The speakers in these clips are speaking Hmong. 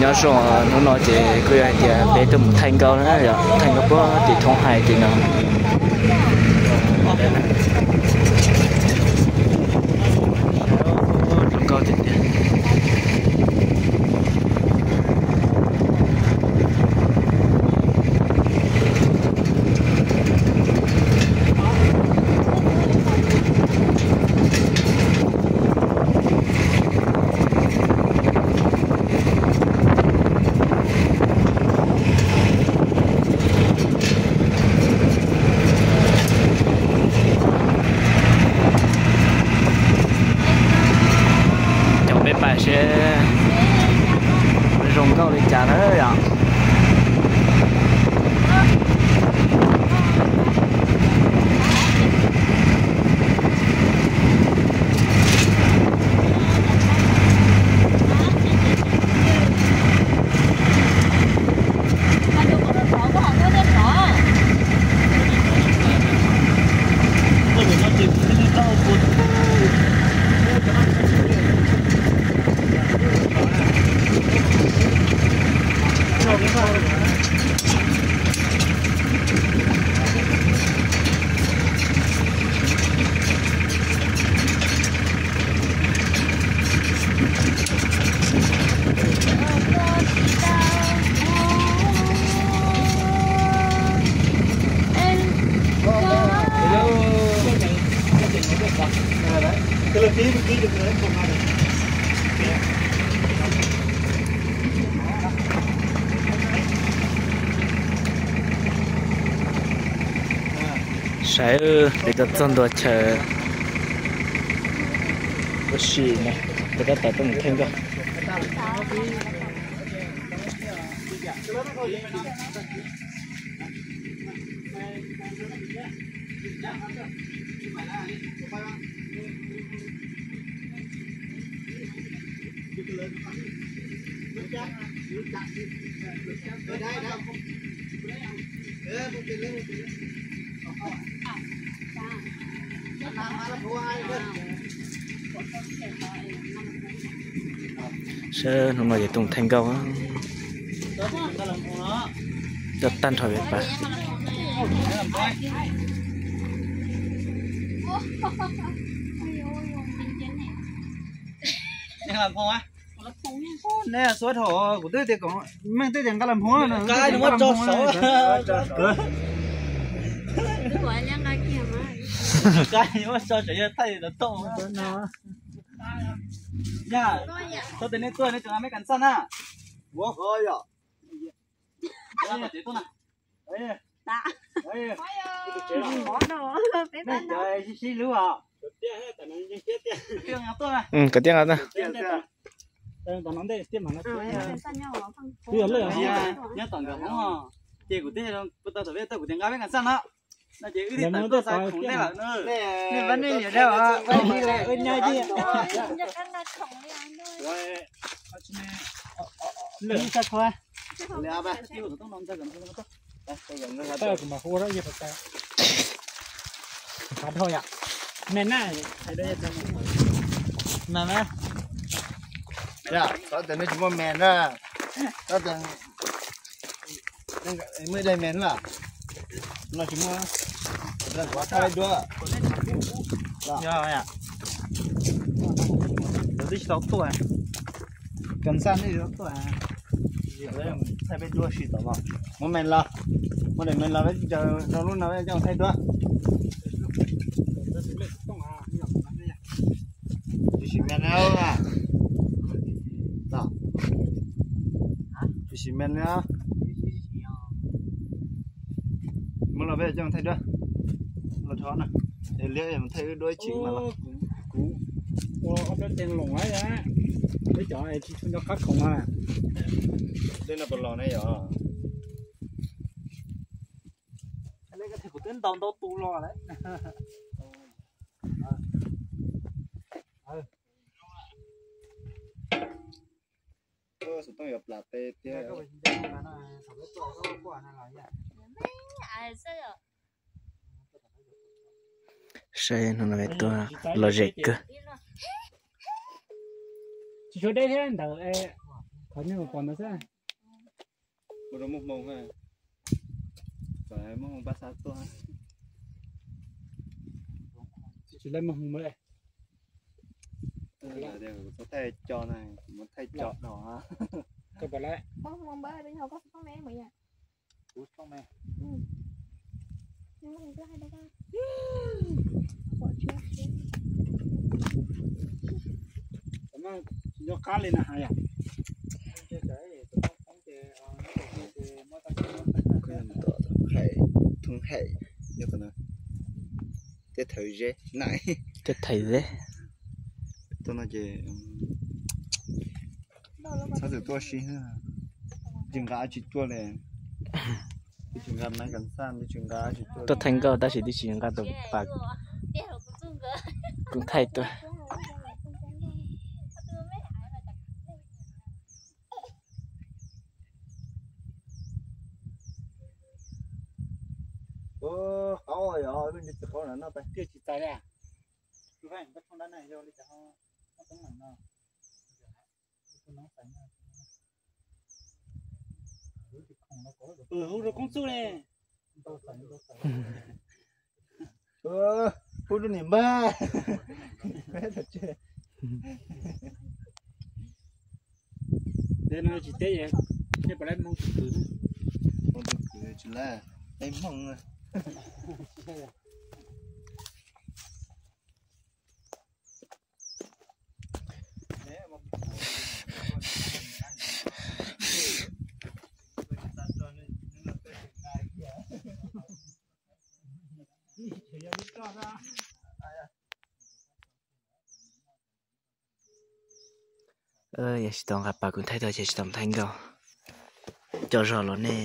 Nyob zoo, hnub no ces kuj yog hais tias peb tuaj mus thaij nkauj na yom, thaij nkauj puag tim thoob hais tim no. Zoo nkauj tiag tiag. Coj peb pais seb zoo nkauj li cas na yom. Saib, peb tuaj txog ntua chaw ua si na, peb tab tom tuaj mus thaij nkauj. Saib, hnub no ces tuaj thaij nkauj, coj tag nrho peb pais. Nej suav dhau, kuv twb tias kom meej twb tias nqa las hmov no, nqa las hmov. Nqa muab so tseem yog thaij los tau. Yog, txhob tias nej tuaj nej tseem nqa me kas xaj na. Ua qhov yom. Nej cov sib sib hlub os. Kom tiag nqa tag. Nyob tom nkawd hmoob, ces kuv twb tau tom peb tau kuv tias nqa peb kas xaj no. No ces wb tib tawm tuaj xav khoom ntej lawm na. Nej pab nej liam dab os. Lwm ib sab khua. Kuv mam hu rau yog pas tas. Qhav dhau yom. Me na. Me na. Yog, txhob tias nej tsis muaj me na. Txhob tias muaj ib daim me na. No tsis muaj. Kuv thaij duab. Yog, lawv twb tsis tau tuaj. Kas xaj nej tsis tau tuaj. Thaij peb duab si tau los. Muab me los. Muab daim me los peb rau lub no peb coj thaij duab. Tsis sim me na. Tsis sim me na. Muab los peb coj thaij duab. Los dhau na. Es liab mus thaij wb duab ib chim mas los. Kuv ua ob rab tees loos lawm, peb cov tsis tshua nco qab khoom na. Dej no puas los ne yom? Kuv twb ntaus ntau tus los lawm. Xov tooj yuav plam tes tiag. Saib hnub no peb tuaj lom zem kawg. Tsis tshua deb thiab ntawd. Qhov nej pom ntawd xwb. Ua rau muaj hmoo, muaj hmoo pab xa tuaj. Tsis tau muaj hmoo li. Thaij co na, kuv muab thaij co no. Koj pom lawm. Nyob qab li na yom. Thoob Haim, thoob Haim, nyob qhov no. Teb thawv zeb na. Teb thawv zeb. Tuaj no ces txhob txwm tuaj si, tsis nqa dab tsi tuaj li. Twb tsis nqa maiv kas xaj, twb tsis nqa dab tsi tuaj. Tuaj thaij nkauj tab sis twb tsis nqa tus pas kuv thaij tuaj. Qauv yog lub txiv qauv no no tiag tsis txais li. Hu rau koob txuj ne. Hu rau niam npawg. Tej no tsis teb, nej puas laib Hmoob tus kwv? Hmoob tus kwv tsis laib, laib Hmoob. Yog tsis tau nqa pas kuv thaij tau ces tsis tau thaij nkauj. Cov zog los nej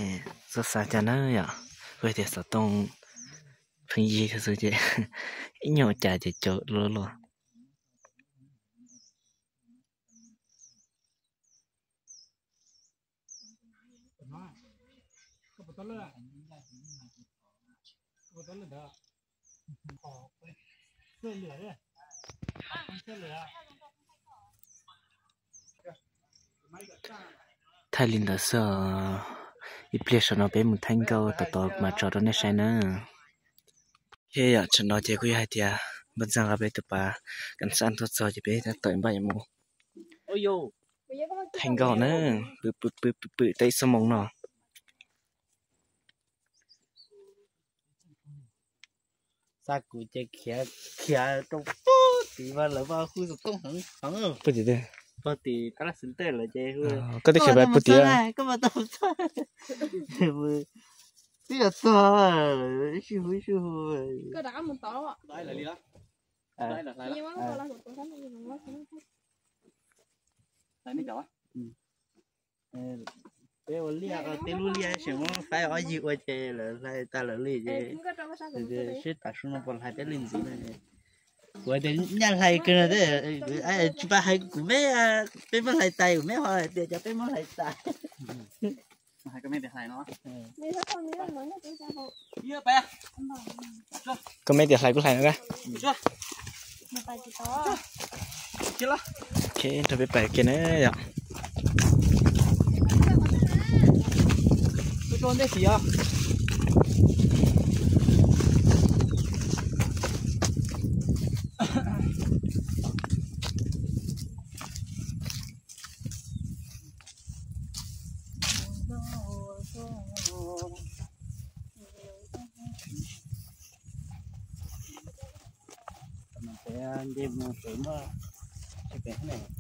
txhob xav cas na yom, kuv tias xov tooj pheej yig xwb ces ib nyuag cas ces cov luaj luaj. Thaij li ntawd xwb os. Ib pliag saum no peb mus thaij nkauj tos tos mas tso rau nej saib na. Yog tsam no ces kuj yog hais tias npaj ntxaj nqa peb tus pas kas xaj tuaj txog ces peb tab tom npaj yuav mus thaij nkauj na. Pw pw pw pw pw tau ib xuab moos no. Xa kuv ces khiav, khiav rau pog tim mas lawv mas hu xov tooj heev heev. Pog tim, pog tim tab laj xwm tej lawm ces hu. Koj twb khiav pag pog tim, koj mas tau txog, twb yuav txog, ib sij hu ib sij hu. Peb ua liaj, tej lub liaj tseem muab faib ob yig ua ces lawv hlais tas lawm li ces sib tas su no puas hlais peb li ntxiv no. Kuv tias nyaj hlais kawg no, tsis pab hais kuv me, peb muab hlais tas kuv me ho hais tias cov peb muab hlais tas. Koj me tias hlais kuj hlais no. Nrog peb pais ke na yom.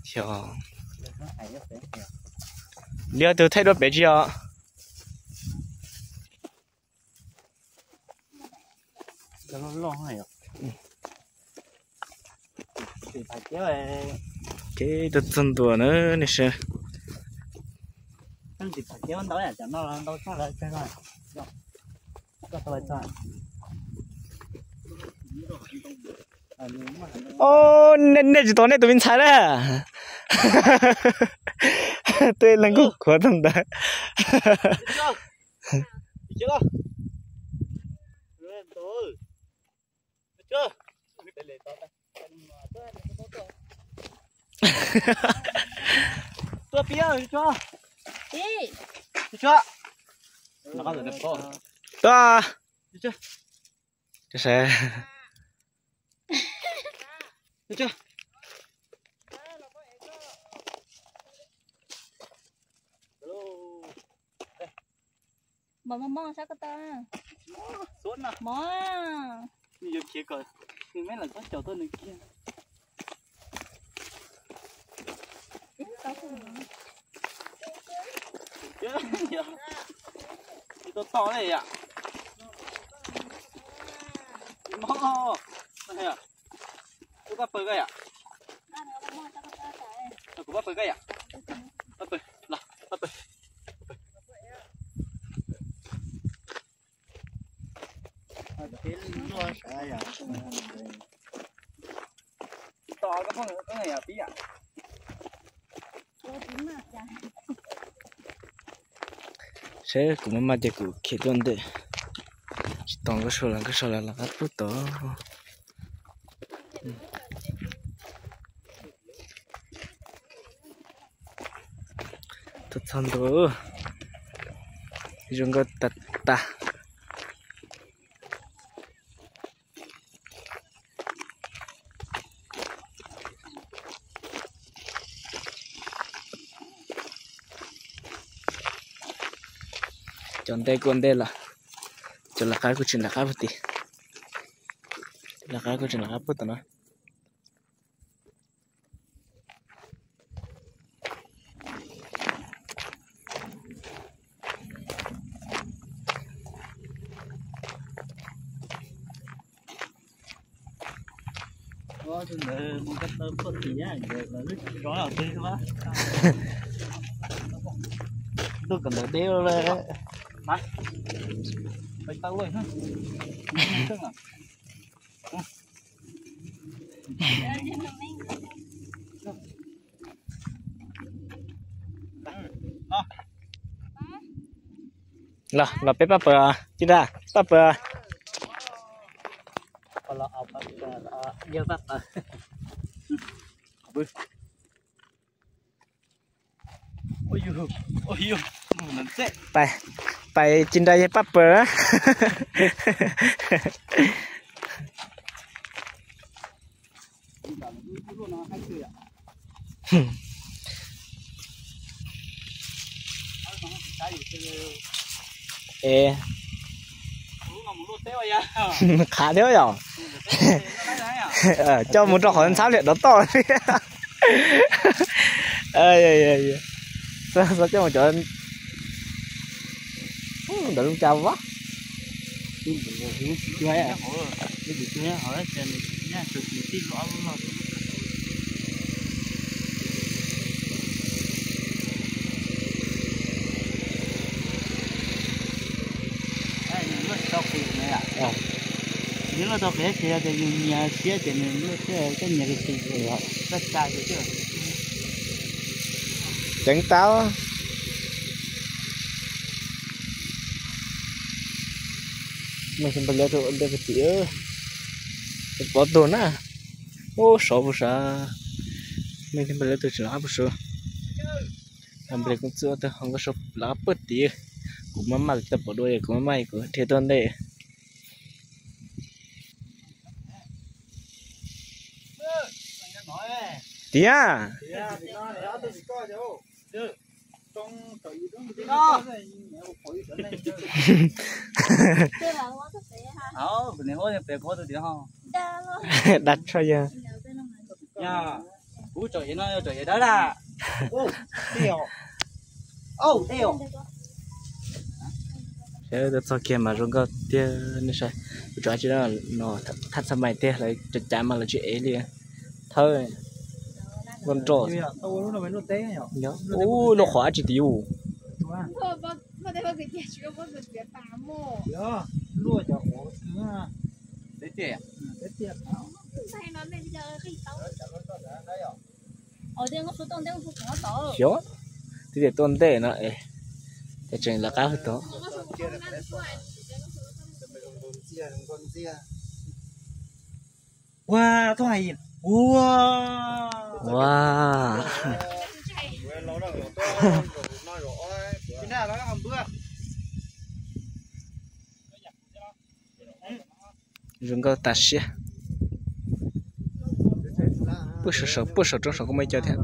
Xyov, liab tus thaij dua pem tsis os. Ces tuaj txog ntua na, nej saib. Os, nej tsis tos nej tus me ntxhais na. Tej leeg kuj khuav tau ntawd. Tuaj pib, Tsuag. Tsuag. Tuaj. Tsuag. Mos mos mos sab ko taw. Mos. Nws yuav khiav kom nws meb lam txhob caum tau nws kiag. Tsis tau tau li yam. Mos, kuv pab pawg koj yam. Kuv pab pawg koj yam. Pab pawg, los pab pawg. Saib kuv maj maj ces kuv khiav tuaj ntej. Tsis tau nkauj sau los, nkauj sau los lawv qab puag tod. Txog txog ntua, zoo nkauj tag tag. Cov ntej kuj ntej lawm, cov lawv qab kuj tseem lawv qab puag tid. Lawv qab kuj tseem lawv qab puag tom no. Ntuj kawm ntawv deb lawm. Los, los peb pab pawg, Ci Nra, pab pawg. Pais, pais Ci Nra yog pab pawg. Es qhav thiab yom. Coj mus rau qhov ntxhab liam dov toj thiab. Xav coj mus cov ntawm lub cas vab. Nws luaj tau qis ces yus nyias siab ces nws luaj siab, koj nyias qis qis, koj tsa ces ceev tau. Mej xeeb npaj lawv rau ntej puag tim, pov tug na. Ub, sov puag sav. Mej xeeb npaj lawv tug tseem lawv qab puag sav. Npaj lawv kuj txwj ob tug ho nkauj sau lawv qab puag tid. Kuv maj maj tau pom dua, kuv maj maj kuv dhia tuaj ntej. Tiag. Dab tshaj yog. Kuv tsom yam no, tsom yam dawb da. Tuaj txog kiag mas zoo nkauj tiag nej saib. Kuv tsom tsis no, thaj txhab mais tiag, lawv cov cav mas lawv tsis ev li. Thawb, loj nroj. Ub, lub qhov dab tsi tid yus. Xyov, twb tias tuaj ntej no es, ces tseem lawv qab hwj tod. Ua, thoob hais, ua, ua. Zoo nkauj tas siab. Puag saum, puag saum roob saum kuj muaj ib co thiab.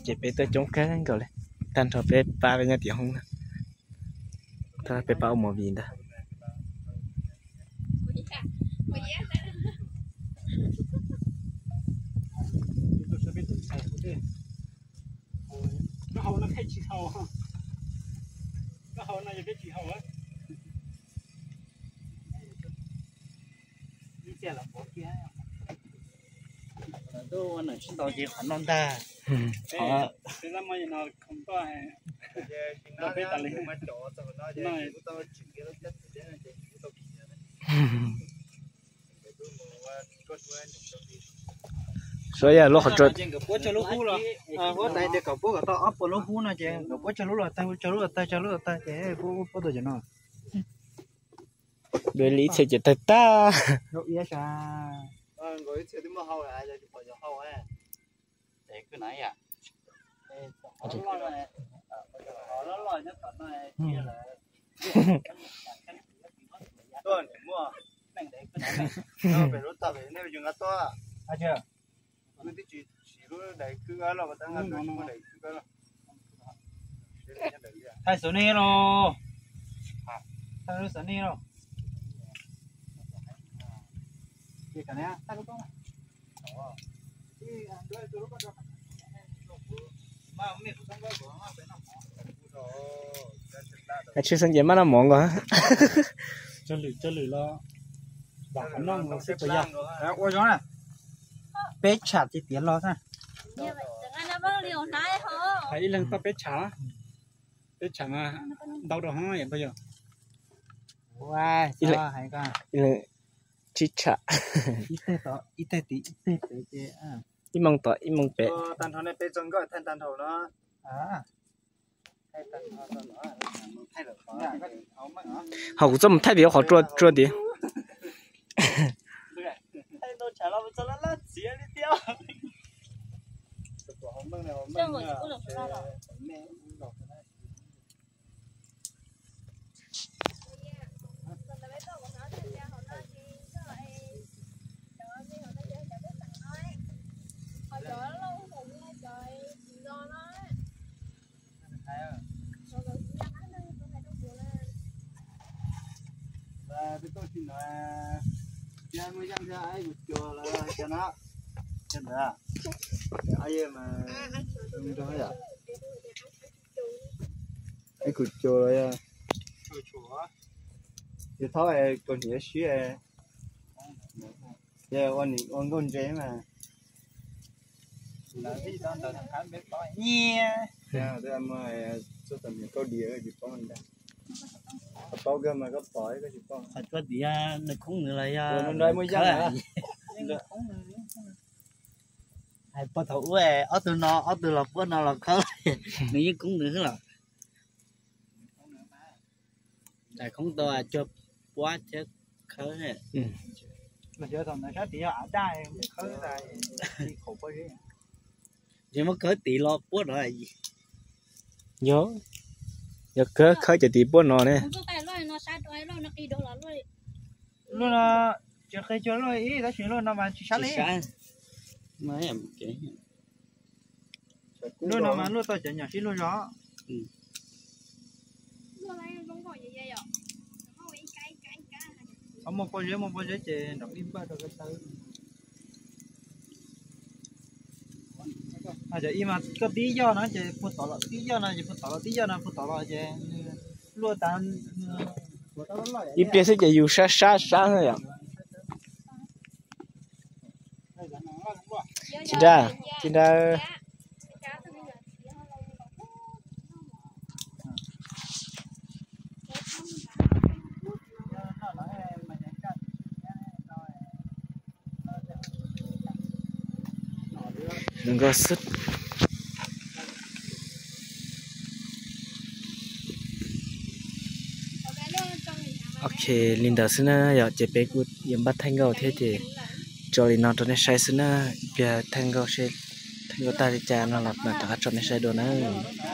Ces peb tuaj coob kawg nkaus li, tag nrho peb pab peb nyob tim hoob na. Peb pab ua movie ntag. Tsis tau ces qhov no ntag. Suav yog lub qhov tsua. Puab tau ob puas lub hub no ces nkawd puab tsawg lub los tawg, tsawg lub los tawg, tsawg lub los tawg ces puab, puab tau cov no. Dua li ib txhia ces tawg tag. Thaij xov nej lauj. Thaij lub xov nej lauj. Tshwj xeeb ces maj noj mov nkaus. Ua zoo na, peb tsham tiav tiav los xwb. Hais ib leeg tau peb tsham, peb tsham mas ntau rau hoob yom. Ib leeg tsib tsham. Ib teg tid ib teg pem ces ib moos tom ib moos pem. Ho kuv txoj mus thaij vim qhov tsua tid. Peb tuaj tsis no, thiab muaj yeej thiab, ib kuv cuag lawv cov no, cov ntawd, ib kuv cuag lawv, yog thaub kuv hniav siab, ua nkauj ntse mas. Txoj tam niag kauj diav tsis paub ntag. Qhov paub kawg mas koj pom koj tsis paub. Qhov tsua tias nws khoob nws los yog nrog muaj yeej. Hais puag thaum ub ob tug no ob tug los puab no los khawb, nws yeej khoob nws xwb los. Daim khoob tau cuag puab thiab khawb. Mas xyov thaum ntawd sab tid yog av daj khawb tas, tsis khaum pob zeb. Ces muab khawb tid los puab no. Yog, yog khawb, khawb ces tid puab no ne. Lub no tsis qi cuag lub ib, tab sis lub no mas tsis sab li. Lub no mas luaj tau cov nyom sib luag zog. Qhov muaj pob zeb, muaj pob zeb ces nrov ib npaj rau koj tawb. Cov ib mas koj tib yoj no ces puag tod los tib yoj no ces puag tod los tib yoj no puag tod los ces luaj tas. Ib pliag xwb ces yus sab sab sab yom. Tsis nra, tsis nra. Zoo nkauj xwb. Ok, li ntawd xwb na yom, ces peb kuj yuav npaj thaij nkauj thiab ces tso li no rau nej saib xwb na. Ib pliag thaij nkauj seb Yuav tag li cas no los mam rov qab tso nej saib dua nawb.